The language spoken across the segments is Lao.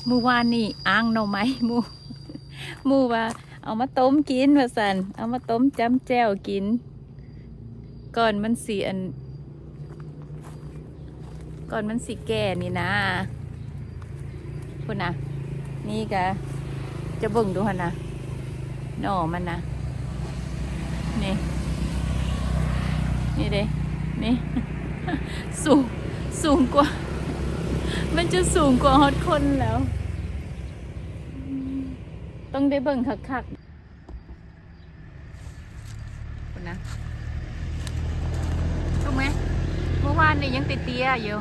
ມື້ວານນີ້ອ້າງໜໍ່ໄມ້ ໝູ່ ໝູ່ວ່າເອົາມາຕົ້ມກິນວ່າຊັ້ນ ເອົາມາຕົ້ມຈ້ຳແຈ່ວກິນ ກ່ອນມັນຊິອັນ ກ່ອນມັນຊິແກ່ນີ້ນາ. ພຸ້ນນະ ນີ້ກະຈະເບິ່ງດູຫັ້ນນະ ໜໍ່ມັນນະ ນີ້ ນີ້ເດ້ ນີ້ ສູງ ສູງກວ່າ ມັນຈະສູງກວ່າຮອດຄົນແລ້ວ ຕ້ອງໄດ້ເບິ່ງຄັກໆ. ພຸ້ນນະ ສູງໄໝ? ເມື່ອວານນີ້ຍັງເຕ້ຍໆຢູ່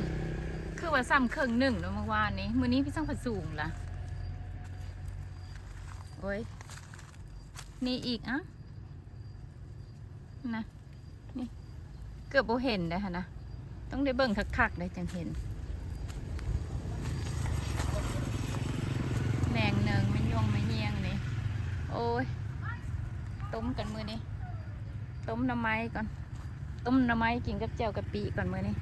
ຄືວ່າຊ້ຳເຄິ່ງໜຶ່ງເນາະ ເມື່ອວານນີ້ ມື້ນີ້ຄືຈັ່ງພັດສູງລະ. ໂອ້ຍ ນີ້ອີກ ອະ ນະ ນີ້ ເກືອບບໍ່ເຫັນເດ້ຫັ້ນນະ ຕ້ອງໄດ້ເບິ່ງຄັກໆເດ້ຈັ່ງເຫັນ ແໜງເໜິງ ແມ່ນຍົງແມ່ນຍຽງນີ້. ໂອ້ຍ ຕົ້ມກັນມື້ນີ້ ຕົ້ມໜໍ່ໄມ້ກ່ອນ ຕົ້ມໜໍ່ໄມ້ກິນກັບແຈ່ວກະປິກ່ອນມື້ນີ້.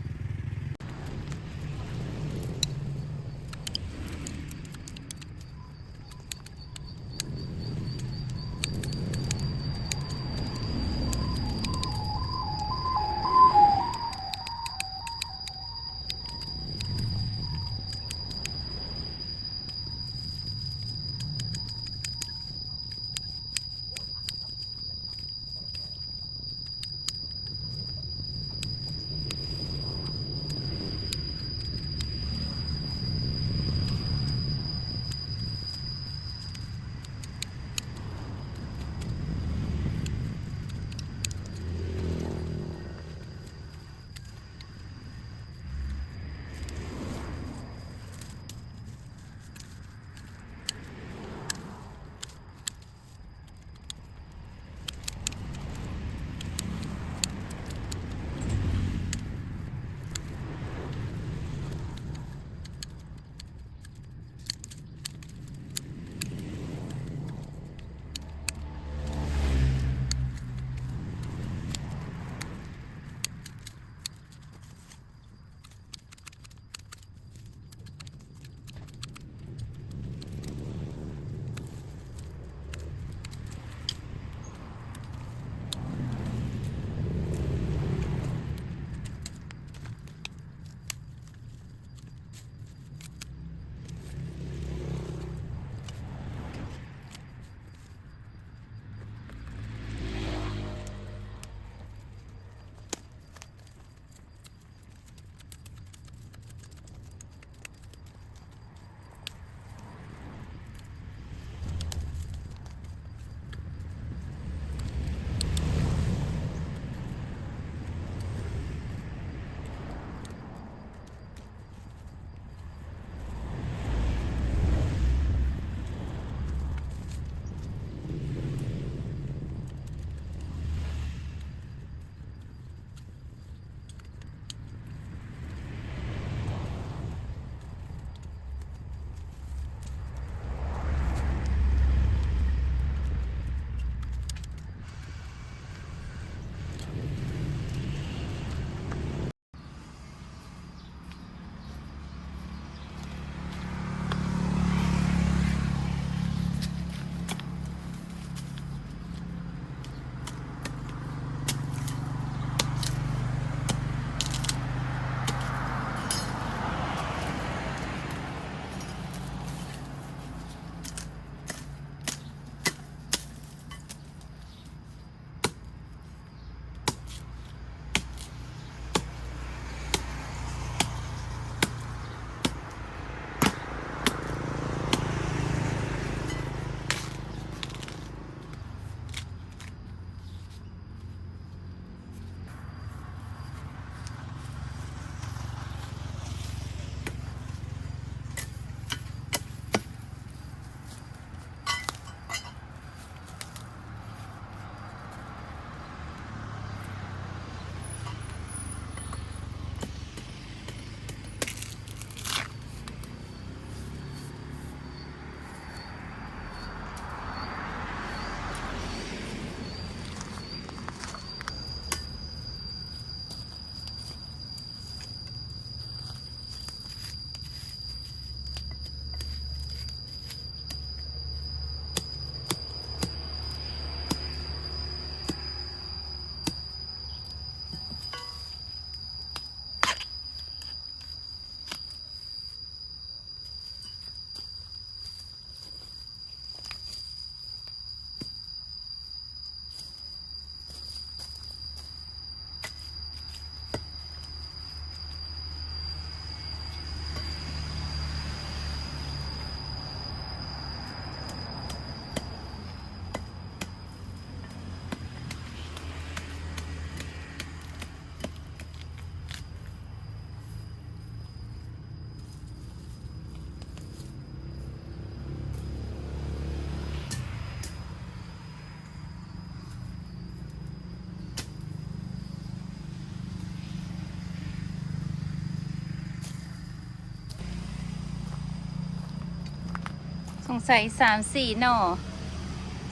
ສົງໄສສາມສີ່ໜໍ່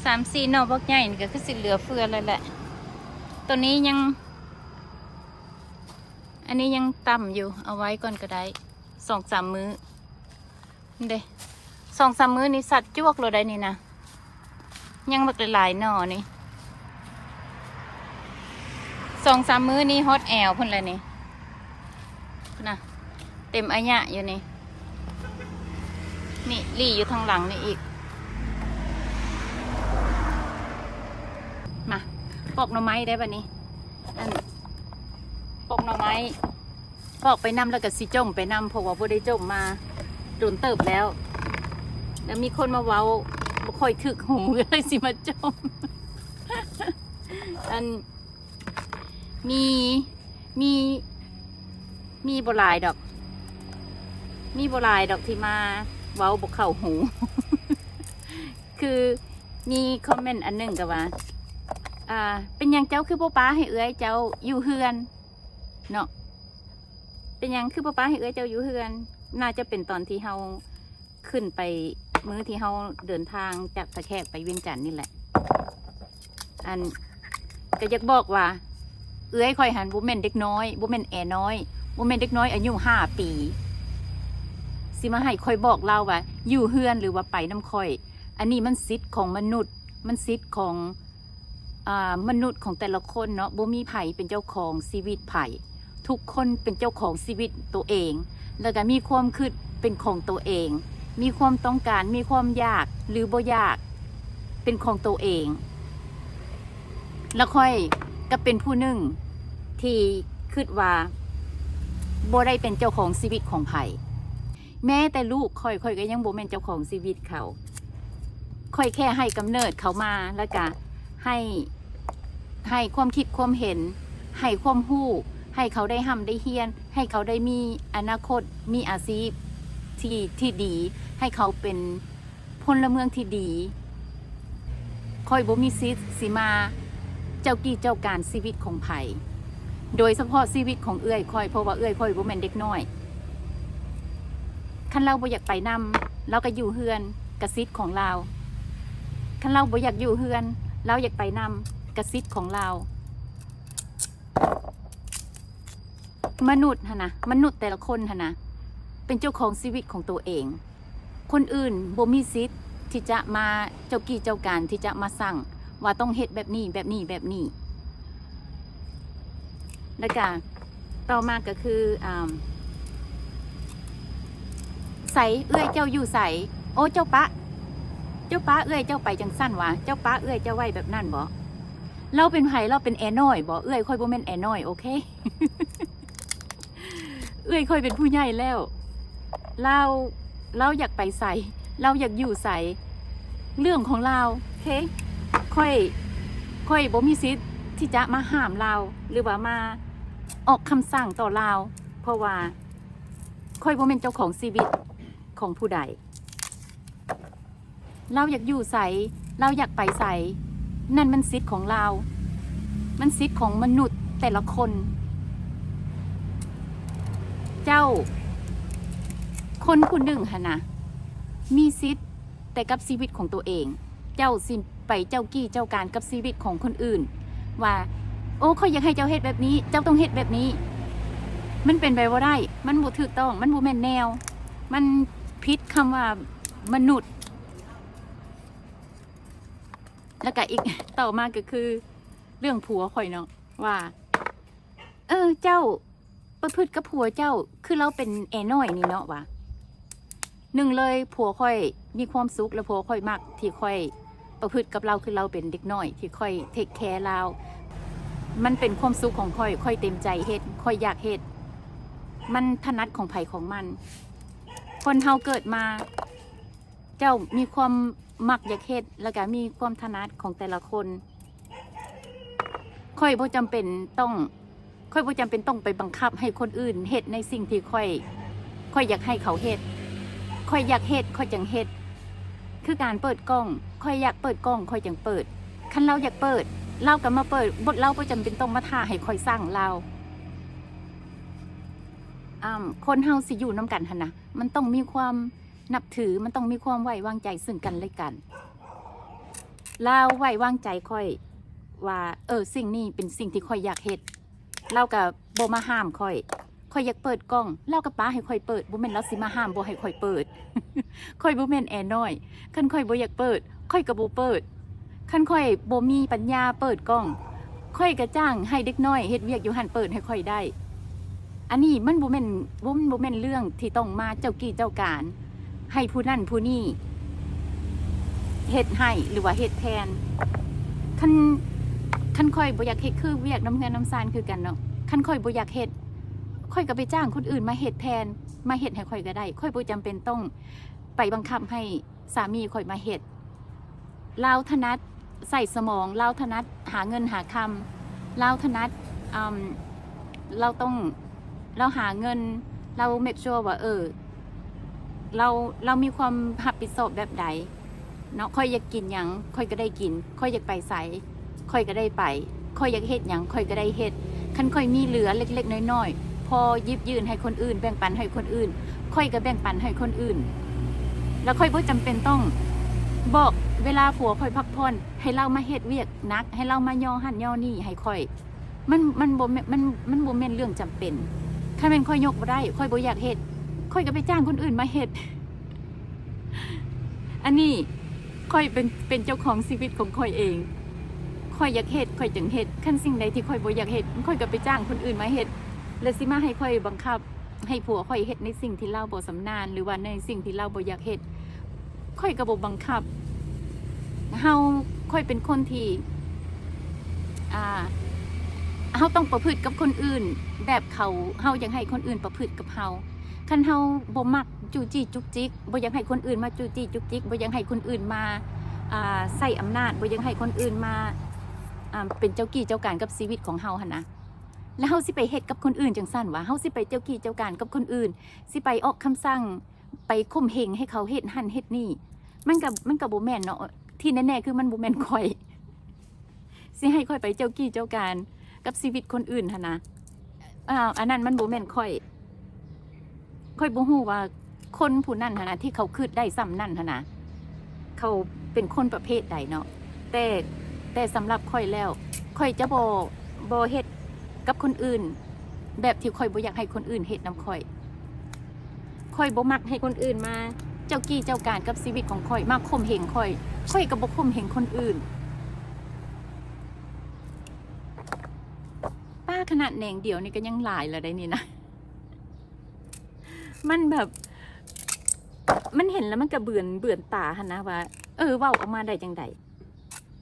ສາມສີ່ໜໍ່ບັກໃຫຍ່ນີ້ກໍຄືຊິເຫຼືອເຟືອແລ້ວແຫຼະ. ໂຕນີ້ຍັງ ອັນນີ້ຍັງຕ່ຳຢູ່ ເອົາໄວ້ກ່ອນກໍໄດ້ ສອງສາມມື້. ເດ້ ສອງສາມມື້ນີ້ສັດຈວກໂລດໄດ໋ນີ້ນະ. ຍັງບັກຫຼາຍໆໜໍ່ນີ້ ສອງສາມມື້ນີ້ຮອດແອວພຸ້ນແຫຼະນີ້ ພຸ້ນນະ ເຕັມອາຍະຢູ່ນີ້. ນີ້ ລີ້ຢູ່ທາງຫຼັງນີ້ອີກ. ມາ ປອກໜໍ່ໄມ້ໄດ້ບັດນີ້. ອັນ ປອກໜໍ່ໄມ້ ປອກໄປນຳ ແລ້ວກໍຊິຈົ່ມໄປນຳ ເພາະວ່າບໍ່ໄດ້ຈົ່ມມາດົນເຕີບແລ້ວ ແລ້ວມີຄົນມາເວົ້າບໍ່ຄ່ອຍຖືກຫູ ກໍເລີຍຊິມາຈົ່ມ. ອັນ ມີ ມີ ມີບໍ່ຫຼາຍດອກ ມີບໍ່ຫຼາຍດອກທີ່ມາເວົ້າບໍ່ເຂົ້າຫູ. ຄືມີຄອມເມັນອັນໜຶ່ງກໍວ່າ ອ່າ ເປັນຫຍັງເຈົ້າຄືບໍ່ປະໃຫ້ເອື້ອຍເຈົ້າຢູ່ເຮືອນເນາະ? ເປັນຫຍັງຄືບໍ່ປະໃຫ້ເອື້ອຍເຈົ້າຢູ່ເຮືອນ? ໜ້າຈະເປັນຕອນທີ່ເຮົາຂຶ້ນໄປ ມື້ທີ່ເຮົາເດີນທາງຈາກທ່າແຂກໄປວຽງຈັນນີ້ແຫຼະ. ອັນ ກໍຢາກບອກວ່າ ເອື້ອຍຂ້ອຍຫັ້ນບໍ່ແມ່ນເດັກນ້ອຍ ບໍ່ແມ່ນແອນ້ອຍ ບໍ່ແມ່ນເດັກນ້ອຍອາຍຸຫ້າປີ ຊິມາໃຫ້ຂ້ອຍບອກລາວວ່າຢູ່ເຮືອນຫຼືວ່າໄປນຳຂ້ອຍ. ອັນນີ້ມັນສິດຂອງມະນຸດ ມັນສິດຂອງ ອ່າ ມະນຸດຂອງແຕ່ລະຄົນເນາະ ບໍ່ມີໃຜເປັນເຈົ້າຂອງຊີວິດໃຜ ທຸກຄົນເປັນເຈົ້າຂອງຊີວິດໂຕເອງ ແລ້ວກໍມີຄວາມຄິດເປັນຂອງໂຕເອງ ມີຄວາມຕ້ອງການ ມີຄວາມຢາກ ຫຼື ບໍ່ຢາກ ເປັນຂອງໂຕເອງ. ແລ້ວຂ້ອຍກໍເປັນຜູ້ໜຶ່ງທີ່ຄິດວ່າບໍ່ໄດ້ເປັນເຈົ້າຂອງຊີວິດຂອງໃຜ. ແມ້ແຕ່ລູກຂ້ອຍ ຂ້ອຍກໍຍັງບໍ່ແມ່ນເຈົ້າຂອງຊີວິດເຂົາ. ຂ້ອຍແຄ່ໃຫ້ກຳເນີດເຂົາມາ ແລ້ວກະໃຫ້ ໃຫ້ຄວາມຄິດຄວາມເຫັນ ໃຫ້ຄວາມຮູ້ ໃຫ້ເຂົາໄດ້ຮ່ຳໄດ້ຮຽນ ໃຫ້ເຂົາໄດ້ມີອະນາຄົດ ມີອາຊີບທີ່ ທີ່ດີ ໃຫ້ເຂົາເປັນ ພົນລະເມືອງທີ່ດີ. ຂ້ອຍບໍ່ມີສິດຊິມາເຈົ້າກີ້ເຈົ້າການຊີວິດຂອງໃຜ ໂດຍສະເພາະຊີວິດຂອງເອື້ອຍຂ້ອຍ ເພາະວ່າເອື້ອຍຂ້ອຍບໍ່ແມ່ນເດັກນ້ອຍ. ຄັນລາວບໍ່ຢາກໄປນຳ ລາວກໍຢູ່ເຮືອນ ກໍສິດຂອງລາວ. ຄັນລາວບໍ່ຢາກຢູ່ເຮືອນ ລາວຢາກໄປນຳ ກໍສິດຂອງລາວ. ມະນຸດຫັ້ນນະ ມະນຸດແຕ່ລະຄົນຫັ້ນນະ ເປັນເຈົ້າຂອງຊີວິດຂອງໂຕເອງ. ຄົນອື່ນບໍ່ມີສິດທີ່ຈະມາເຈົ້າກີ້ເຈົ້າການ ທີ່ຈະມາສັ່ງວ່າຕ້ອງເຮັດແບບນີ້ ແບບນີ້ ແບບນີ້. ແລ້ວກະຕໍ່ມາກໍຄື ອ່າ ໃສ ເອື້ອຍເຈົ້າຢູ່ໃສ? ໂອ້ ເຈົ້າປະ ເຈົ້າປະເອື້ອຍເຈົ້າໄປຈັ່ງຊັ້ນຫວາ? ເຈົ້າປະເອື້ອຍເຈົ້າໄວ້ແບບນັ້ນບໍ? ລາວເປັນໃຜ? ລາວເປັນແອນ້ອຍບໍ? ເອື້ອຍຂ້ອຍບໍ່ແມ່ນແອນ້ອຍ ໂອເຄ. ເອື້ອຍຂ້ອຍເປັນຜູ້ໃຫຍ່ແລ້ວ ລາວ ລາວຢາກໄປໃສ ລາວຢາກຢູ່ໃສ ເລື່ອງຂອງລາວ ໂອເຄ. ຂ້ອຍ ຂ້ອຍບໍ່ມີສິດທີ່ຈະມາຫ້າມລາວ ຫຼືວ່າມາອອກຄຳສັ່ງຕໍ່ລາວ ເພາະວ່າຂ້ອຍບໍ່ແມ່ນເຈົ້າຂອງຊີວິດຂອງຜູ້ໃດ. ລາວຢາກຢູ່ໃສ ລາວຢາກໄປໃສ ນັ້ນມັນສິດຂອງລາວ ມັນສິດຂອງມະນຸດແຕ່ລະຄົນ. ເຈົ້າ ຄົນຜູ້ໜຶ່ງຫັ້ນນະ ມີສິດແຕ່ກັບຊີວິດຂອງໂຕເອງ ເຈົ້າຊິໄປເຈົ້າກີ້ເຈົ້າການກັບຊີວິດຂອງຄົນອື່ນ ວ່າ ໂອ້ ຂ້ອຍຢາກໃຫ້ເຈົ້າເຮັດແບບນີ້ ເຈົ້າຕ້ອງເຮັດແບບນີ້ ມັນເປັນໄປບໍ່ໄດ້ ມັນບໍ່ຖືກຕ້ອງ ມັນບໍ່ແມ່ນແນວ ມັນຜິດຄຳວ່າ ມະນຸດ. ແລ້ວກະອີກຕໍ່ມາກໍຄືເລື່ອງຜົວຂ້ອຍເນາະ ວ່າ ເອີ ເຈົ້າປະພຶດກັບຜົວເຈົ້າ ຄືລາວເປັນແອນ້ອຍນີ້ເນາະ ວ່າ ໜຶ່ງເລີຍ ຜົວຂ້ອຍມີຄວາມສຸກ ແລະ ຜົວຂ້ອຍມັກທີ່ຂ້ອຍປະພຶດກັບລາວ ຄືລາວເປັນເດັກນ້ອຍ ທີ່ຂ້ອຍເທກແຄລາວ. ມັນເປັນຄວາມສຸກຂອງຂ້ອຍ ຂ້ອຍເຕັມໃຈເຮັດ ຂ້ອຍຢາກເຮັດ ມັນຖະໜັດຂອງໃຜຂອງມັນ. ຄົນເຮົາເກີດມາ ເຈົ້າມີຄວາມມັກຢາກເຮັດ ແລ້ວກະມີຄວາມຖະໜັດຂອງແຕ່ລະຄົນ. ຂ້ອຍບໍ່ຈຳເປັນຕ້ອງ ຂ້ອຍບໍ່ຈຳເປັນຕ້ອງໄປບັງຄັບໃຫ້ຄົນອື່ນເຮັດໃນສິ່ງທີ່ຂ້ອຍ ຂ້ອຍຢາກໃຫ້ເຂົາເຮັດ. ຂ້ອຍຢາກເຮັດ ຂ້ອຍຈັ່ງເຮັດ. ຄືການເປີດກ້ອງ ຂ້ອຍຢາກເປີດກ້ອງ ຂ້ອຍຈັ່ງເປີດ. ຄັນລາວຢາກເປີດ ລາວກໍມາເປີດ ບໍ່ ລາວບໍ່ຈຳເປັນຕ້ອງມາຖ້າໃຫ້ຂ້ອຍສັ່ງລາວ. ອາ ຄົນເຮົາຊິຢູ່ນຳກັນຫັ້ນນະ ມັນຕ້ອງມີຄວາມ ນັບຖື ມັນຕ້ອງມີຄວາມໄວ້ວາງໃຈເຊິ່ງກັນແລະກັນ. ລາວໄວ້ວາງໃຈຂ້ອຍວ່າ ເອີ ສິ່ງນີ້ເປັນສິ່ງທີ່ຂ້ອຍຢາກເຮັດ. ລາວກໍບໍ່ມາຫ້າມຂ້ອຍ. ຂ້ອຍຢາກເປີດກ້ອງ ລາວກໍປະໃຫ້ຂ້ອຍເປີດ. ບໍ່ແມ່ນລາວຊິມາຫ້າມບໍ່ໃຫ້ຂ້ອຍເປີດ. ຂ້ອຍບໍ່ແມ່ນແອນ້ອຍ. ຄັນຂ້ອຍບໍ່ຢາກເປີດ ຂ້ອຍກໍບໍ່ເປີດ. ຄັນຂ້ອຍບໍ່ມີປັນຍາເປີດກ້ອງ ຂ້ອຍກໍຈ້າງໃຫ້ເດັກນ້ອຍເຮັດວຽກຢູ່ຫັ້ນເປີດໃຫ້ຂ້ອຍໄດ້. ອັນນີ້ມັນບໍ່ແມ່ນ ບໍ່ ມັນບໍ່ແມ່ນເລື່ອງທີ່ຕ້ອງມາເຈົ້າກີ້ເຈົ້າການໃຫ້ຜູ້ນັ້ນຜູ້ນີ້ເຮັດໃຫ້ ຫຼືວ່າເຮັດແທນ. ຄັນ ຄັນຂ້ອຍບໍ່ຢາກເຮັດ ຄືວຽກນຳເຮືອນນຳຊານຄືກັນເນາະ, ຄັນຂ້ອຍບໍ່ຢາກເຮັດ ຂ້ອຍກໍໄປຈ້າງຄົນອື່ນມາເຮັດແທນ ມາເຮັດໃຫ້ຂ້ອຍກໍໄດ້. ຂ້ອຍບໍ່ຈຳເປັນຕ້ອງໄປບັງຄັບໃຫ້ ສາມີຂ້ອຍມາເຮັດ. ລາວຖະໜັດໃຊ້ສະໝອງ, ລາວຖະໜັດຫາເງິນຫາຄຳ, ລາວຖະໜັດ ອາ ລາວຕ້ອງ ລາວຫາເງິນ, ລາວ make sure ວ່າ ເອີ ລາວ ລາວມີຄວາມຮັບຜິດຊອບແບບໃດເນາະ. ຂ້ອຍຢາກກິນຫຍັງ ຂ້ອຍກໍໄດ້ກິນ, ຂ້ອຍຢາກໄປໃສ ຂ້ອຍກໍໄດ້ໄປ, ຂ້ອຍຢາກເຮັດຫຍັງ ຂ້ອຍກໍໄດ້ເຮັດ. ຄັນຂ້ອຍມີເຫຼືອເລັກໆນ້ອຍໆ ພໍຢິບຍື່ນໃຫ້ຄົນອື່ນ ແບ່ງປັນໃຫ້ຄົນອື່ນ ຂ້ອຍກໍແບ່ງປັນໃຫ້ຄົນອື່ນ. ແລ້ວຂ້ອຍບໍ່ຈຳເປັນຕ້ອງບອກເວລາຜົວຂ້ອຍພັກຜ່ອນ ໃຫ້ລາວມາເຮັດວຽກໜັກ ໃຫ້ລາວມາຍໍຫັ້ນຍໍນີ້ໃຫ້ຂ້ອຍ. ມັນ ມັນບໍ່ແມ່ນ ມັນ ມັນບໍ່ແມ່ນເລື່ອງຈຳເປັນ. ຄັນແມ່ນຂ້ອຍຍົກບໍ່ໄດ້ ຂ້ອຍບໍ່ຢາກເຮັດ ຂ້ອຍກໍໄປຈ້າງຄົນອື່ນມາເຮັດ. ອັນນີ້ຂ້ອຍເປັນ ເປັນເຈົ້າຂອງຊີວິດຂອງຂ້ອຍເອງ. ຂ້ອຍຢາກເຮັດ ຂ້ອຍຈຶ່ງເຮັດ. ຄັນສິ່ງໃດທີ່ຂ້ອຍບໍ່ຢາກເຮັດ ຂ້ອຍກໍໄປຈ້າງຄົນອື່ນມາເຮັດ. ແລ້ວຊິມາໃຫ້ຂ້ອຍບັງຄັບໃຫ້ຜົວຂ້ອຍເຮັດໃນສິ່ງທີ່ລາວບໍ່ຊຳນານ ຫຼືວ່າໃນສິ່ງທີ່ລາວບໍ່ຢາກເຮັດ ຂ້ອຍກໍບໍ່ບັງຄັບ. ເຮົາ ຂ້ອຍເປັນຄົນທີ່ ອ່າ ເຮົາຕ້ອງປະພຶດກັບຄົນອື່ນແບບເຂົາ ເຮົາຢາກໃຫ້ຄົນອື່ນປະພຶດກັບເຮົາ. ຄັນເຮົາບໍ່ມັກຈູ້ຈີ້ຈຸກຈິກ ບໍ່ຢາກໃຫ້ຄົນອື່ນມາຈູ້ຈີ້ຈຸກຈິກ ບໍ່ຢາກໃຫ້ຄົນອື່ນມາ ອ່າ ໃຊ້ອຳນາດ ບໍ່ຢາກໃຫ້ຄົນອື່ນມາ ອ່າ ເປັນເຈົ້າກີ້ເຈົ້າການກັບຊີວິດຂອງເຮົາຫັ້ນນະ ແລ້ວເຮົາຊິໄປເຮັດກັບຄົນອື່ນຈັ່ງຊັ້ນຫວາ? ເຮົາຊິໄປເຈົ້າກີ້ເຈົ້າການກັບຄົນອື່ນ ຊິໄປອອກຄຳສັ່ງ ໄປຂົ່ມເຫງໃຫ້ເຂົາເຮັດຫັ້ນເຮັດນີ້ ມັນກໍ ມັນກໍບໍ່ແມ່ນເນາະ. ທີ່ແນ່ໆຄືມັນບໍ່ແມ່ນຂ້ອຍ ຊິໃຫ້ຂ້ອຍໄປເຈົ້າກີ້ເຈົ້າການກັບຊີວິດຄົນອື່ນຫັ້ນນະ. ອາ ອັນນັ້ນມັນບໍ່ແມ່ນຂ້ອຍ. ຂ້ອຍບໍ່ຮູ້ວ່າຄົນຜູ້ນັ້ນຫັ້ນນະ ທີ່ເຂົາຄິດໄດ້ສ່ຳນັ້ນຫັ້ນນະ ເຂົາເປັນຄົນປະເພດໃດເນາະ. ແຕ່ ແຕ່ສຳລັບຂ້ອຍແລ້ວ ຂ້ອຍຈະບໍ່ ບໍ່ເຮັດກັບຄົນອື່ນແບບທີ່ຂ້ອຍບໍ່ຢາກໃຫ້ຄົນອື່ນເຮັດນຳຂ້ອຍ. ຂ້ອຍບໍ່ມັກໃຫ້ຄົນອື່ນມາເຈົ້າກີ້ເຈົ້າການກັບຊີວິດຂອງຂ້ອຍ ມາຂົ່ມເຫງຂ້ອຍ. ຂ້ອຍກໍບໍ່ຂົ່ມເຫງຄົນອື່ນ. ປ້າ ຂະໜາດແໜງດຽວນີ້ກໍຍັງຫຼາຍແລ້ວໃດນີ້ນະ. ມັນແບບ ມັນເຫັນແລ້ວມັນກະເບືອນ ເບືອນຕາຫັ້ນນະວ່າ ເອີ ເວົ້າອອກມາໄດ້ຈັ່ງໃດ?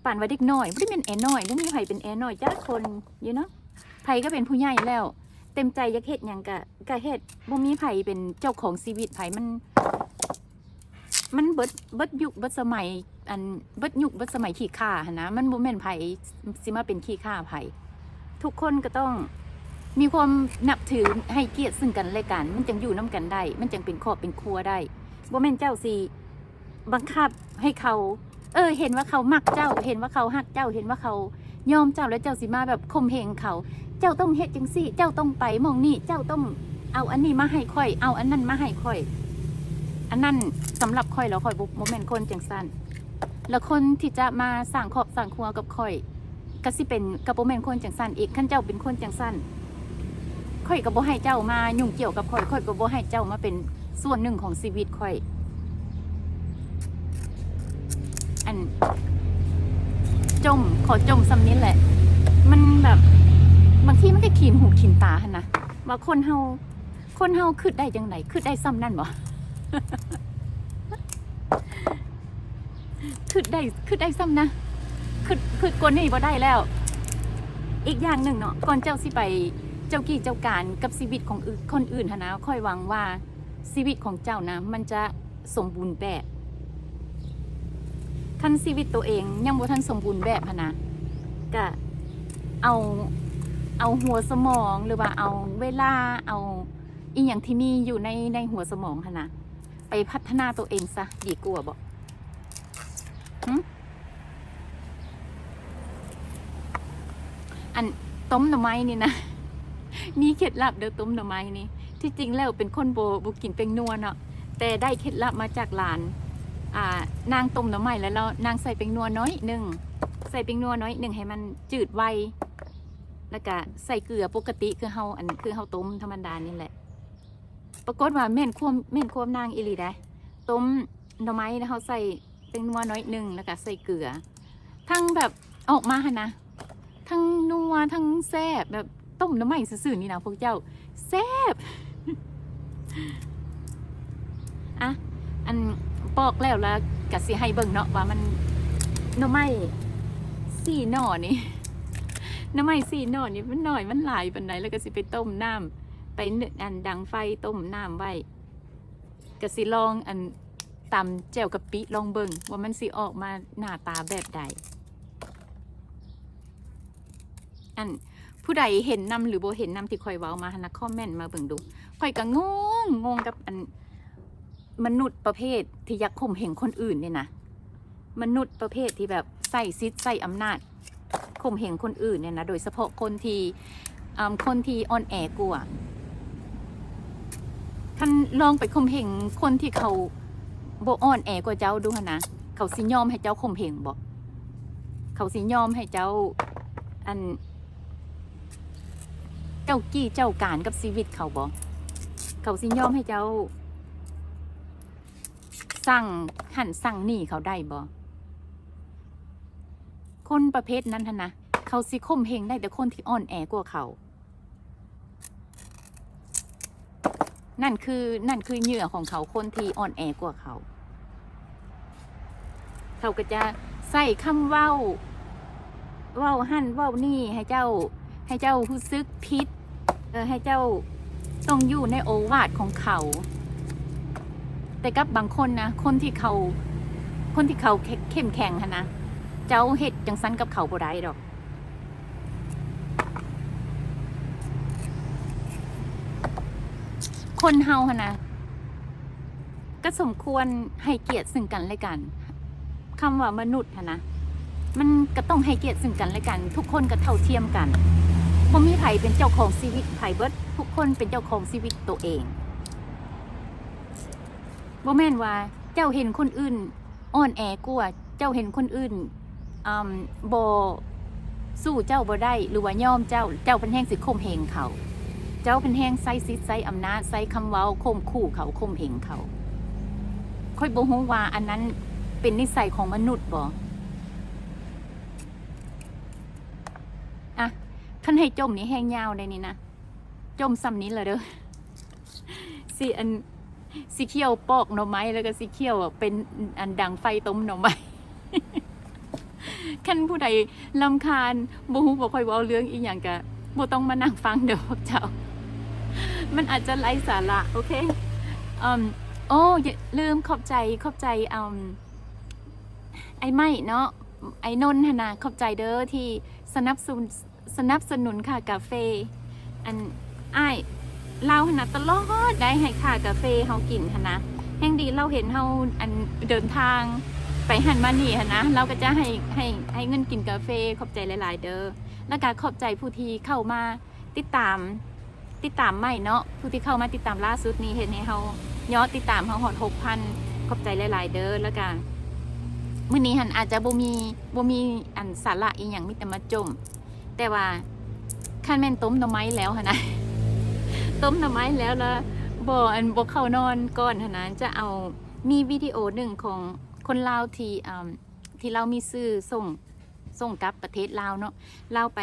ປານວ່າເດັກນ້ອຍ ບໍ່ໄດ້ແມ່ນແອນ້ອຍ ບໍ່ມີໃຜເປັນແອນ້ອຍຈັກຄົນ you know. ໃຜກໍເປັນຜູ້ໃຫຍ່ແລ້ວ ເຕັມໃຈຢາກເຮັດຫຍັງກະ ກະເຮັດ. ບໍ່ມີໃຜເປັນເຈົ້າຂອງຊີວິດໃຜ. ມັນ ມັນເບິດ ເບິດຍຸກເບິດສະໄໝ ອັນ ເບິດຍຸກເບິດສະໄໝຂີ້ຂ້າຫັ້ນນະ. ມັນບໍ່ແມ່ນໃຜຊິມາເປັນຂີ້ຂ້າໃຜ. ທຸກຄົນກໍຕ້ອງມີຄວາມນັບຖື ໃຫ້ກຽດເຊິ່ງກັນແລະກັນ ມັນຈັ່ງຢູ່ນຳກັນໄດ້ ມັນຈັ່ງເປັນຄອບເປັນຄົວໄດ້. ບໍ່ແມ່ນເຈົ້າຊິບັງຄັບໃຫ້ເຂົາ ເອີ ເຫັນວ່າເຂົາມັກເຈົ້າ ເຫັນວ່າເຂົາຮັກເຈົ້າ ເຫັນວ່າເຂົາຍອມເຈົ້າ ແລ້ວເຈົ້າຊິມາແບບຂົ່ມເຫງເຂົາ ເຈົ້າຕ້ອງເຮັດຈັ່ງຊີ້ ເຈົ້າຕ້ອງໄປໝ່ອງນີ້ ເຈົ້າຕ້ອງເອົາອັນນີ້ມາໃຫ້ຂ້ອຍ ເອົາອັນນັ້ນມາໃຫ້ຂ້ອຍ. ອັນນັ້ນສຳລັບຂ້ອຍແລ້ວ ຂ້ອຍບໍ່ ບໍ່ແມ່ນຄົນຈັ່ງຊັ້ນ. ແລ້ວຄົນທີ່ຈະມາສ້າງຄອບສ້າງຄົວກັບຂ້ອຍ ກໍຊິເປັນ ກໍບໍ່ແມ່ນຄົນຈັ່ງຊັ້ນອີກ. ຄັນເຈົ້າເປັນຄົນຈັ່ງຊັ້ນ ຂ້ອຍກໍບໍ່ໃຫ້ເຈົ້າມາຫຍຸ້ງກ່ຽວກັບຂ້ອຍ ຂ້ອຍກໍບໍ່ໃຫ້ເຈົ້າມາເປັນສ່ວນໜຶ່ງຂອງຊີວິດຂ້ອຍ. ອັນ ຈົ່ມ ຂໍຈົ່ມສ່ຳນີ້ແຫຼະ. ມັນແບບ ບາງທີມັນກໍຂີນຫູຂີນຕາຫັ້ນນະ ວ່າຄົນເຮົາ ຄົນເຮົາຄິດໄດ້ຈັ່ງໃດ? ຄິດໄດ້ສ່ຳນັ້ນບໍ? ຄິດໄດ້ ຄິດໄດ້ສ່ຳນະ ຄິດ ຄິດກວ່ານີ້ບໍ່ໄດ້ແລ້ວ. ອີກຢ່າງໜຶ່ງເນາະ ກ່ອນເຈົ້າຊິໄປເຈົ້າກີ້ເຈົ້າການກັບຊີວິດຂອງອື່ນ ຄົນອື່ນຫັ້ນນະ ຂ້ອຍຫວັງວ່າຊີວິດຂອງເຈົ້ານະ ມັນຈະສົມບູນແບບ. ຄັນຊີວິດໂຕເອງຍັງບໍ່ທັນສົມບູນແບບຫັ້ນນະ ກະເອົາ ເອົາຫົວສະໝອງ ຫຼືວ່າເອົາເວລາ ເອົາ ອີ່ຫຍັງທີ່ມີຢູ່ໃນ ໃນຫົວສະໝອງຫັ້ນນະ ໄປພັດທະນາໂຕເອງຊະ ດີກວ່າບໍ? ຫື? ອັນ ຕົ້ມໜໍ່ໄມ້ນີ້ນະ ມີເຄັດລັບເດີ ຕົ້ມໜໍ່ໄມ້ນີ້. ທີ່ຈິງແລ້ວເປັນຄົນບໍ່ ບໍ່ກິນແປ້ງນົວເນາະ, ແ ຕ່ໄດ້ເຄັດລັບມາຈາກຫຼານ. ອ່າ ນາງຕົ້ມໜໍ່ໄມ້ແລ້ວ ແລ້ວນາງໃສ່ແປ້ງນົວໜ້ອຍໜຶ່ງ, ໃສ່ແປ້ງນົວໜ້ອຍໜຶ່ງໃຫ້ມັນຈືດໄວ ແລ້ວກະໃສ່ເກືອປົກກະຕິ ຄືເຮົາ ອັນ ຄືເຮົາຕົ້ມທຳມະດານີ້ແຫຼະ. ປາກົດວ່າແມ່ນຄວາມ ແມ່ນຄວາມນາງອີ່ຫຼີໃດ໋. ຕົ້ມໜໍ່ໄມ້ແລ້ວເຮົາໃສ່ແປ້ງນົວໜ້ອຍໜຶ່ງ ແລ້ວກະໃສ່ເກືອ. ທັງແບບອອກມາຫັ້ນນະ ທັງນົວ ທັງແຊບ ແບບຕົ້ມໜໍ່ໄມ້ຊື່ໆນີ້ນະພວກເຈົ້າ ແຊບ. ອ່ະ ອັນປອກແລ້ວ ແລ້ວກະຊິໃຫ້ເບິ່ງເນາະວ່າມັນ ໜໍ່ໄມ້ສີ່ໜໍ່ນີ້ ໜໍ່ໄມ້ສີ່ໜໍ່ນີ້ມັນໜ້ອຍມັນຫຼາຍປານໃດ ແລ້ວກະຊິໄປຕົ້ມນ້ຳ ໄປ ອັນ ດັງໄຟຕົ້ມນ້ຳໄວ້. ກະຊິລອງ ອັນ ຕຳແຈ່ວກະປິລອງເບິ່ງວ່າມັນຊິອອກມາໜ້າຕາແບບໃດ. ອັນ ຜູ້ໃດເຫັນນຳ ຫຼື ບໍ່ເຫັນນຳທີ່ຂ້ອຍເວົ້າມາຫັ້ນນະ ຄອມເມັນມາເບິ່ງດູ. ຂ້ອຍກະງົງ ງົງກັບ ອັນ ມະນຸດປະເພດທີ່ຢາກຂົ່ມເຫງຄົນອື່ນນີ້ນະ. ມະນຸດປະເພດທີ່ແບບໃຊ້ສິດໃຊ້ອຳນາດຂົ່ມເຫງຄົນອື່ນນີ້ນະ ໂດຍສະເພາະຄົນທີ່ ເອີ່ມ ຄົນທີ່ອ່ອນແອກວ່າ. ຄັນລອງໄປຂົ່ມເຫງຄົນທີ່ເຂົາບໍ່ອ່ອນແອກວ່າເຈົ້າດູຫັ້ນນະ ເຂົາຊິຍອມໃຫ້ເຈົ້າຂົ່ມເຫງບໍ່? ເຂົາຊິຍອມໃຫ້ເຈົ້າ ອັນ ເຈົ້າກີ້ເຈົ້າການກັບຊີວິດເຂົາບໍ່? ເຂົາຊິຍອມໃຫ້ເຈົ້າສັ່ງຫັ້ນສັ່ງນີ້ເຂົາໄດ້ບໍ່? ຄົນປະເພດນັ້ນຫັ້ນນະ ເຂົາຊິຂົ່ມເຫງໄດ້ແຕ່ຄົນທີ່ອ່ອນແອກວ່າເຂົາ. ນັ້ນຄື ນັ້ນຄືເຫຍື່ອຂອງເຂົາ ຄົນທີ່ອ່ອນແອກວ່າເຂົາ. ເຂົາກໍຈະໃຊ້ຄຳເວົ້າ ເວົ້າຫັ້ນເວົ້ານີ້ໃຫ້ເຈົ້າ ໃຫ້ເຈົ້າຮູ້ສຶກຜິດ ເອີ ໃຫ້ເຈົ້າຕ້ອງຢູ່ໃນໂອວາດຂອງເຂົາ. ແຕ່ກັບບາງຄົນນະ ຄົນທີ່ເຂົາ ຄົນທີ່ເຂົາເຂັ້ມແຂງຫັ້ນນະ ເຈົ້າເຮັດຈັ່ງຊັ້ນກັບເຂົາບໍ່ໄດ້ດອກ. ຄົນເຮົາຫັ້ນນະ ກໍສົມຄວນໃຫ້ກຽດເຊິ່ງກັນແລະກັນ. ຄຳວ່າມະນຸດຫັ້ນນະ ມັນກໍຕ້ອງໃຫ້ກຽດເຊິ່ງກັນແລະກັນ. ທຸກຄົນກໍເທົ່າທຽມກັນ. ບໍ່ມີໃຜເປັນເຈົ້າຂອງຊີວິດໃຜເບິດ. ທຸກຄົນເປັນເຈົ້າຂອງຊີວິດໂຕເອງ. ບໍ່ແມ່ນວ່າເຈົ້າເຫັນຄົນອື່ນອ່ອນແອກວ່າ, ເຈົ້າເຫັນຄົນອື່ນ ອາ ບໍ່ ສູ້ເຈົ້າບໍ່ໄດ້ ຫຼືວ່າຍອມເຈົ້າ, ເຈົ້າພັດແຮ່ງຊິຂົ່ມເຫງເຂົາ. ເຈົ້າພັດແຮ່ງໃຊ້ສິດໃຊ້ອຳນາດ, ໃຊ້ຄຳເວົ້າຂົ່ມຂູ່ເຂົາ, ຂົ່ມເຫງເຂົາ. ຂ້ອຍບໍ່ຮູ້ວ່າອັນນັ້ນເປັນນິໄສຂອງມະນຸດບໍ່? ອະ ຄັນໃຫ້ຈົ່ມນີ້ແຮ່ງຍາວໄດ໋ນີ້ນະ. ຈົ່ມສ່ຳນີ້ລະເດີ. ຊິ ອັນ ຊິຂ້ຽວປອກໜໍ່ໄມ້ ແລ້ວກໍຊິຂ້ຽວເປັນ ອັນ ດັງໄຟຕົ້ມໜໍ່ໄມ້. ຄັນຜູ້ໃດລຳຄານ ບໍ່ຮູ້ວ່າຂ້ອຍເວົ້າເລື່ອງອີ່ຫຍັງ ກະບໍ່ຕ້ອງມານັ່ງຟັງເດີພວກເຈົ້າ. ມັນອາດຈະໄຮ້ສາລະ. ໂອເຄ. ອາ ໂອ້ ຢ່າລືມ ຂອບໃຈ ຂອບໃຈ ອາ ອ້າຍໄມ້ເນາະ, ອ້າຍນົນຫັ້ນນະ. ຂອບໃຈເດີທີ່ສະໜັບສະໜູນ ສະໜັບສະໜູນຄ່າກາເຟ. ອັນ ອ້າຍລາວຫັ້ນນະ ຕະຫຼອດໄດ້ໃຫ້ຄ່າກາເຟເຮົາກິນຫັ້ນນະ. ແຮ່ງດີລາວເຫັນເຮົາ ອັນ ເດີນທາງໄປຫັ້ນມານີ້ຫັ້ນນະ, ລາວກໍຈະໃຫ້ ໃຫ້ ໃຫ້ເງິນກິນກາເຟ. ຂອບໃຈຫຼາຍໆເດີ. ແລ້ວກໍຂອບໃຈຜູ້ທີ່ເຂົ້າມາຕິດຕາມ ຕິດຕາມໃໝ່ເນາະ, ຜູ້ທີ່ເຂົ້າມາຕິດຕາມລ່າສຸດນີ້ ເຮັດໃຫ້ເຮົາ ຍອດຕິດຕາມເຮົາຮອດຫົກພັນ. ຂອບໃຈຫຼາຍໆເດີ. ແລ້ວກະມື້ນີ້ຫັ້ນອາດຈະບໍ່ມີ ບໍ່ມີອັນສາລະອີ່ຫຍັງ, ມີແຕ່ມາຈົ່ມ. ແຕ່ວ່າຄັນແມ່ນຕົ້ມໜໍ່ໄມ້ແລ້ວຫັ້ນນະ, ຕົ້ມໜໍ່ໄມ້ແລ້ວ ແລ້ວບໍ່ ອັນ ບໍ່ເຂົ້ານອນກ່ອນຫັ້ນນະ, ຈະເອົາ ມີວິດີໂອໜຶ່ງຂອງຄົນລາວທີ່ ອາ ທີ່ລາວມີຊື່ສົ່ງ ສົ່ງກັບປະເທດລາວເນາະ, ລາວໄປ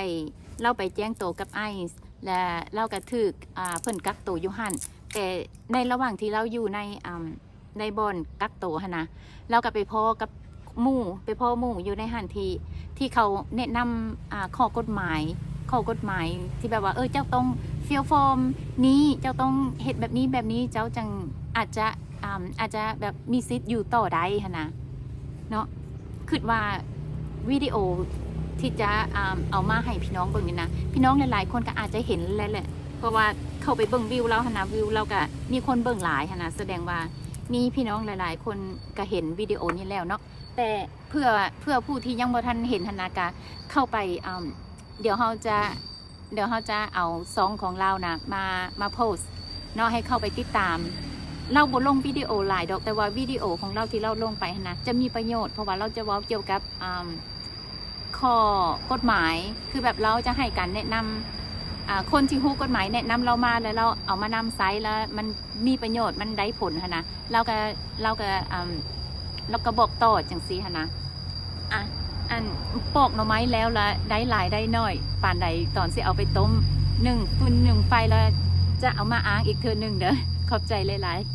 ລາວໄປແຈ້ງໂຕກັບໄອສ໌ ແລະ ລາວກໍຖືກ ອ່າ ເພິ່ນກັກໂຕຢູ່ຫັ້ນ. ແຕ່ໃນລະຫວ່າງທີ່ລາວຢູ່ໃນ ອ່າ ໃນບ່ອນກັກໂຕຫັ້ນນະ, ລາວກໍໄປພໍ້ກັບໝູ່ ໄປພໍ້ໝູ່ຢູ່ໃນຫັ້ນ ທີ່ ທີ່ເຂົາແນະນຳ ອ່າ ຂໍ້ກົດໝາຍ ຂໍ້ກົດໝາຍທີ່ແບບວ່າ ເອີ ເຈົ້າຕ້ອງຟິວຟອມນີ້ ເຈົ້າຕ້ອງເຮັດແບບນີ້ແບບນີ້ ເຈົ້າຈັ່ງອາດຈະ ອາ ອາດຈະແບບມີສິດຢູ່ຕໍ່ໄດ້ຫັ້ນນະເນາະ. ຄິດວ່າວິດີໂອທີ່ຈະ ອາ ເອົາມາໃຫ້ພີ່ນ້ອງເບິ່ງນີ້ນະ, ພີ່ນ້ອງຫຼາຍໆຄົນກໍອາດຈະເຫັນແລ້ວແຫຼະ ເພາະວ່າເຂົ້າໄປເບິ່ງວິວລາວຫັ້ນນະ, ວິວລາວກໍມີຄົນເບິ່ງຫຼາຍຫັ້ນນະ, ສະແດງວ່າມີພີ່ນ້ອງຫຼາຍໆຄົນກໍເຫັນວິດີໂອນີ້ແລ້ວເນາະ. ແຕ່ເພື່ອ ເພື່ອຜູ້ທີ່ຍັງບໍ່ທັນເຫັນຫັ້ນນະ ກໍເຂົ້າໄປ ອາ ດຽວເຮົາຈະ ດຽວເຮົາຈະເອົາຊ່ອງຂອງລາວນະມາ ມາໂພສເນາະ ໃຫ້ເຂົ້າໄປຕິດຕາມ ລາວບໍ່ລົງວິດີໂອຫຼາຍດອກ, ແຕ່ວ່າວິດີໂອຂອງລາວທີ່ລາວລົງໄປຫັ້ນນະ ຈະມີປະໂຫຍດ, ເພາະວ່າລາວຈະເວົ້າກ່ຽວກັບ ອາ ຂໍ້ກົດໝາຍ, ຄືແບບລາວຈະໃຫ້ການແນະນຳ, ອາ ຄົນທີ່ຮູ້ກົດໝາຍແນະນຳລາວມາ ແລ້ວລາວເອົາມານຳໃຊ້ ແລ້ວມັນມີປະໂຫຍດ, ມັນໄດ້ຜົນຫັ້ນນະ, ລາວກໍ ລາວກໍ ອາ ລາວກໍບອກຕໍ່ຈັ່ງຊີ້ຫັ້ນນະ. ອາ ອັນ ປອກໜໍ່ໄມ້ແລ້ວລະ ໄດ້ຫຼາຍໄດ້ໜ້ອຍປານໃດ ຕອນຊິເອົາໄປຕົ້ມ ໜຶ້ງຟືນໜຶ້ງໄຟ ລະຈະເອົາມາອ້າງອີກເທື່ອໜຶ່ງເດີ. ຂອບໃຈຫຼາຍໆ.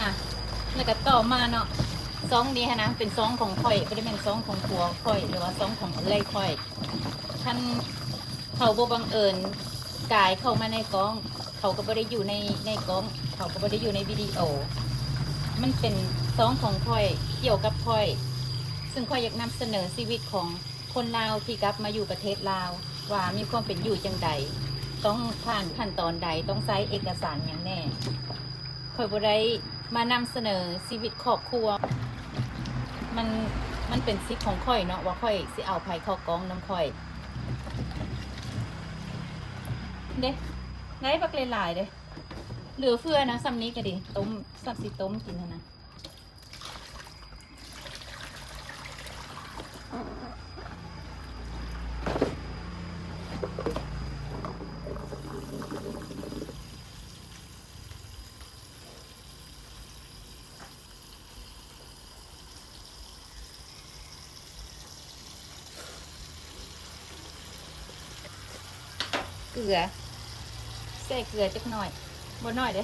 ອ່ະ ແລ້ວກໍຕໍ່ມາເນາະ ຊ່ອງນີ້ຫັ້ນນະ ເປັນຊ່ອງຂອງຂ້ອຍ ບໍ່ໄດ້ແມ່ນຊ່ອງຂອງຜົວຂ້ອຍ ຫຼືວ່າຊ່ອງຂອງເອື້ອຍຂ້ອຍ. ຄັນເຂົາບໍ່ບັງເອີນກາຍເຂົ້າມາໃນກ້ອງ ເຂົາກໍບໍ່ໄດ້ຢູ່ໃນ ໃນກ້ອງ ເຂົາກໍບໍ່ໄດ້ຢູ່ໃນວິດີໂອ. ມັນເປັນຊ່ອງຂອງຂ້ອຍ ກ່ຽວກັບຂ້ອຍ ຊຶ່ງຂ້ອຍຢາກນຳສະເໜີຊີວິດຂອງ ຄົນລາວທີ່ກັບມາຢູ່ປະເທດລາວ ວ່າມີຄວາມເປັນຢູ່ຈັ່ງໃດ, ຕ້ອງຜ່ານຂັ້ນຕອນໃດ, ຕ້ອງໃຊ້ເອກະສານຫຍັງແດ່. ຂ້ອຍບໍ່ໄດ້ມານຳສະເໜີຊີວິດຄອບຄົວ. ມັນ ມັນເປັນສິດຂອງຂ້ອຍເນາະ ວ່າຂ້ອຍຊິເອົາໃຜເຂົ້າກ້ອງນຳຂ້ອຍ. ເດ້ ໄດ້ບັກຫຼາຍໆເດ້. ເຫຼືອເຟືອນະ ຊ່ຳນີ້ກໍດີ ຕົ້ມ ຊ່ຳຊິຕົ້ມກິນຫັ້ນນະ. ເກືອ ແຊ່ເກືອຈັກໜ້ອຍ ບໍ່ໜ້ອຍເດ້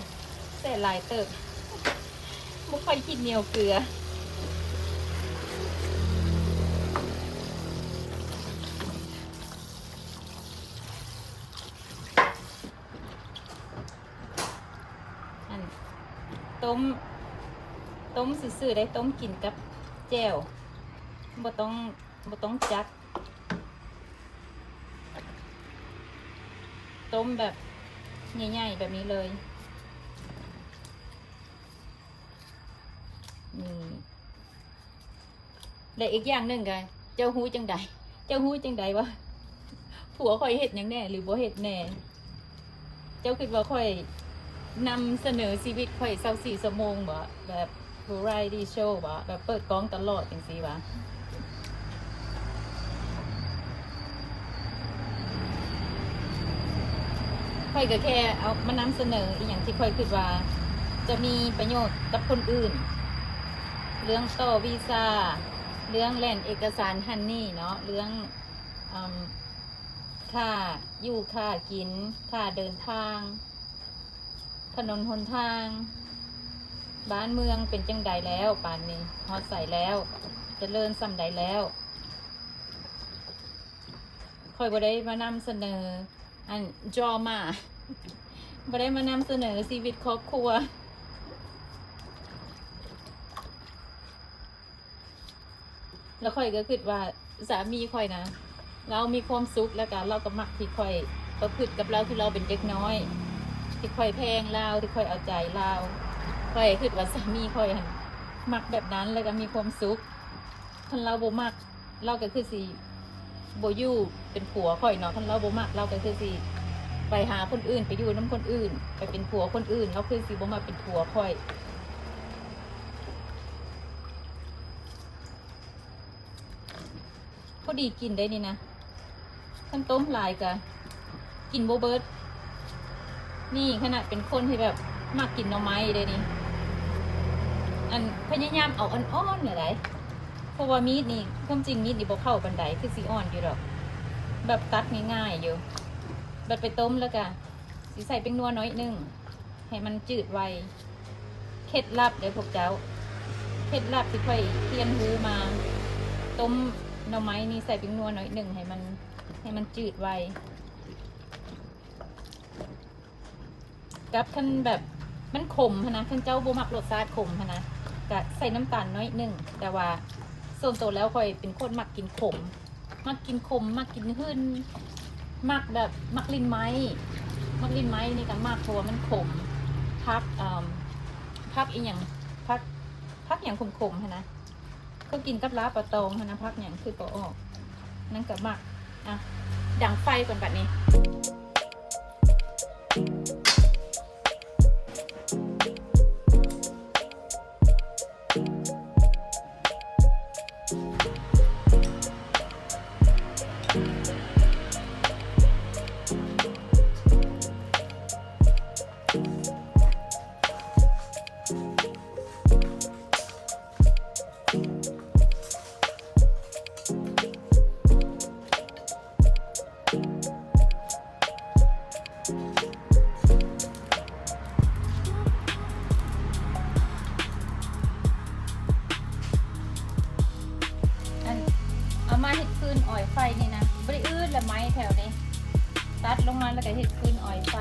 ແຊ່ຫຼາຍເຕີບ ບໍ່ຄ່ອຍຂີ້ໜຽວເກືອ. ອັນ ຕົ້ມ ຕົ້ມຊື່ໆ ໄດ້ ຕົ້ມກິນກັບແຈ່ວ ບໍ່ຕ້ອງ ບໍ່ຕ້ອງຈັກ ຕົ້ມແບບໃຫຍ່ໆ ແບບນີ້ເລີຍ ນີ້. ແລະອີກຢ່າງໜຶ່ງກະ ເຈົ້າຮູ້ຈັ່ງໃດ ເຈົ້າຮູ້ຈັ່ງໃດວ່າຜົວຂ້ອຍເຮັດຫຍັງແດ່ ຫຼື ບໍ່ເຮັດແດ່? ເຈົ້າຄິດວ່າຂ້ອຍນຳສະເໜີຊີວິດຂ້ອຍຊາວສີ່ຊົ່ວໂມງບໍ? ແບບ variety show ບໍ? ແບບເປີດກ້ອງຕະຫຼອດຈັ່ງຊີ້ຫວາ? ຂ້ອຍກະແຄ່ເອົາມານຳສະເໜີອີ່ຫຍັງທີ່ຂ້ອຍຄິດວ່າຈະມີປະໂຫຍດກັບຄົນອື່ນ ເລື່ອງຕໍ່ວີຊາ ເລື່ອງແລ່ນເອກະສານຫັ້ນນີ້ເນາະ ເລື່ອງ ອາ ຄ່າຢູ່ຄ່າກິນ ຄ່າເດີນທາງ ຖະໜົນຫົນທາງ ບ້ານເມືອງເປັນຈັ່ງໃດແລ້ວ ປານນີ້ຮອດໃສແລ້ວ ຈະເລີນສ່ຳໃດແລ້ວ. ຂ້ອຍບໍ່ໄດ້ມານຳສະເໜີ ອັນ drama ບໍ່ໄດ້ມານຳສະເໜີຊີວິດຄອບຄົວ ແລ້ວຂ້ອຍກະຄິດວ່າສາມີຂ້ອຍນະ ລາວມີຄວາມສຸກ ແລ້ວກະລາວກະມັກທີ່ຂ້ອຍປະພຶດກັບລາວ ທີ່ລາວເປັນເດັກນ້ອຍ ທີ່ຂ້ອຍແພງລາວ ທີ່ຂ້ອຍເອົາໃຈລາວ ຂ້ອຍຄິດວ່າສາມີຂ້ອຍຫັ້ນມັກແບບນັ້ນ ແລ້ວກະມີຄວາມສຸກ. ຄັນລາວບໍ່ມັກ ລາວກະຄືຊິບໍ່ຢູ່ເປັນຜົວຂ້ອຍເນາະ ຄັນລາວບໍ່ມັກ ລາວກະຄືຊິໄປຫາຄົນອື່ນ ໄປຢູ່ນຳຄົນອື່ນ ໄປເປັນຜົວຄົນອື່ນ ລາວຄືຊິບໍ່ມາເປັນຜົວຂ້ອຍ. ພໍດີກິນໄດ໋ນີ້ນະ ຄັນຕົ້ມຫຼາຍກະກິນບໍ່ເບິດ. ນີ້ຂະໜາດເປັນຄົນທີ່ແບບມັກກິນໜໍ່ໄມ້ເດ້ນີ້ ອັນ ພະຍາຍາມເອົາອ່ອນໆ ແຫຼະໃດ໋ ເພາະວ່າມີດນີ້ ຄວາມຈິງມີດນີ້ບໍ່ເຂົ້າປານໃດ ຄືຊິອ່ອນຢູ່ດອກ ແບບຕັດງ່າຍໆຢູ່ ບັດໄປຕົ້ມແລ້ວກະຊິໃສ່ແປ້ງນົວໜ້ອຍໜຶ່ງ ໃຫ້ມັນຈືດໄວ. ເຄັດລັບເດີ້ພວກເຈົ້າ ເຄັດລັບທີ່ຂ້ອຍຮຽນຮູ້ມາ ຕົ້ມໜໍ່ໄມ້ນີ້ໃສ່ແປ້ງນົວໜ້ອຍໜຶ່ງ ໃຫ້ມັນ ໃຫ້ມັນຈືດໄວ. ກັບຄັນແບບມັນຂົມຫັ້ນນະ ຄັນເຈົ້າບໍ່ມັກລົດຊາດຂົມຫັ້ນນະ ກະໃສ່ນ້ຳຕານໜ້ອຍໜຶ່ງ ແຕ່ວ່າສ່ວນໂຕແລ້ວຂ້ອຍເປັນຄົນມັກກິນຂົມ. ມັກກິນຂົມ ມັກກິນຫຶ່ນ ມັກແບບ ມັກລິ້ນໄມ້ ມັກລິ້ນໄມ້ນີ້ກະມັກ ເພາະວ່າມັນຂົມ. ຜັກ ເອີ່ມ ຜັກອີ່ຫຍັງ ຜັກ ຜັກຫຍັງຂົມໆ ຫັ້ນນະ ເຂົາກິນກັບລາບປາຕອງຫັ້ນນະ ຜັກຫຍັງ ຄິດບໍ່ອອກ ນັ້ນກະມັກ. ອ່ະ ດັງໄຟກ່ອນບັດນີ້. ອັນ ເອົາມາເຮັດຟືນອອຍໄຟນີ້ນະ ບໍ່ໄດ້ອືດລະໄມ້ແຖວນີ້ ຕັດລົງມາແລ້ວກະເຮັດຟືນອອຍໄຟ.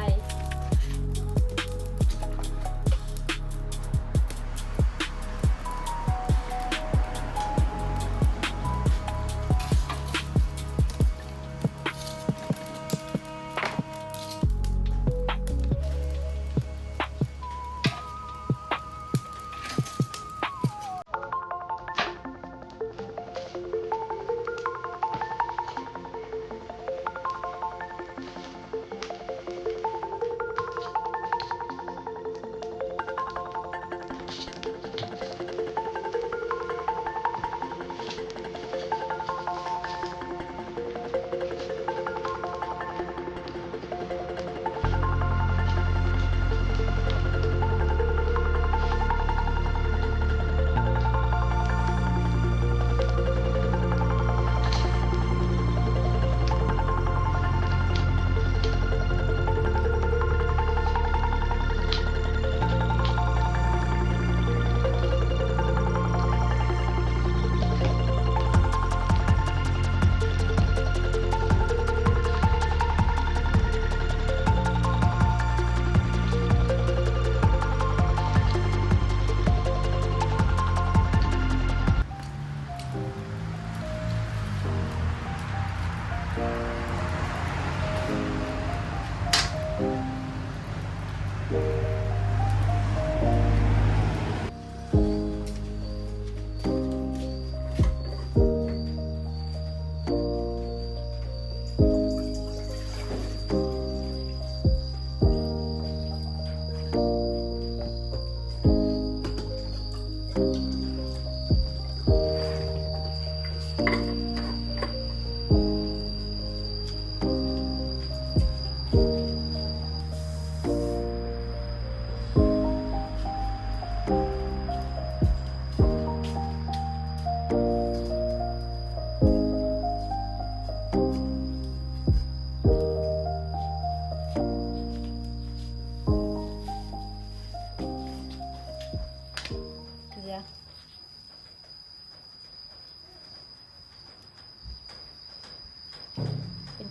ອ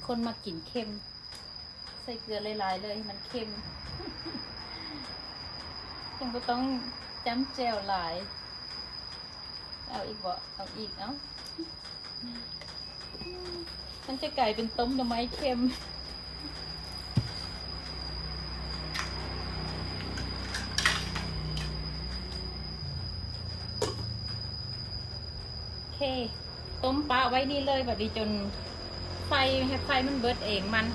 ຄົນມັກກິນເຄັມ ໃສ່ເກືອຫຼາຍໆເລີຍ ໃຫ້ມັນເຄັມ ຈັ່ງບໍ່ຕ້ອງຈ້ຳແຈ່ວຫຼາຍ. ເອົາອີກບໍ່? ເອົາອີກ ເອົາ. ມັນຈະກາຍເປັນຕົ້ມໜໍ່ໄມ້ເຄັມ. ໂອເຄ ຕົ້ມປະໄວ້ນີ້ເລີຍ ບັດນີ້ຈົນໄຟ ໃຫ້ໄຟມັນເບິດເອງມັນ.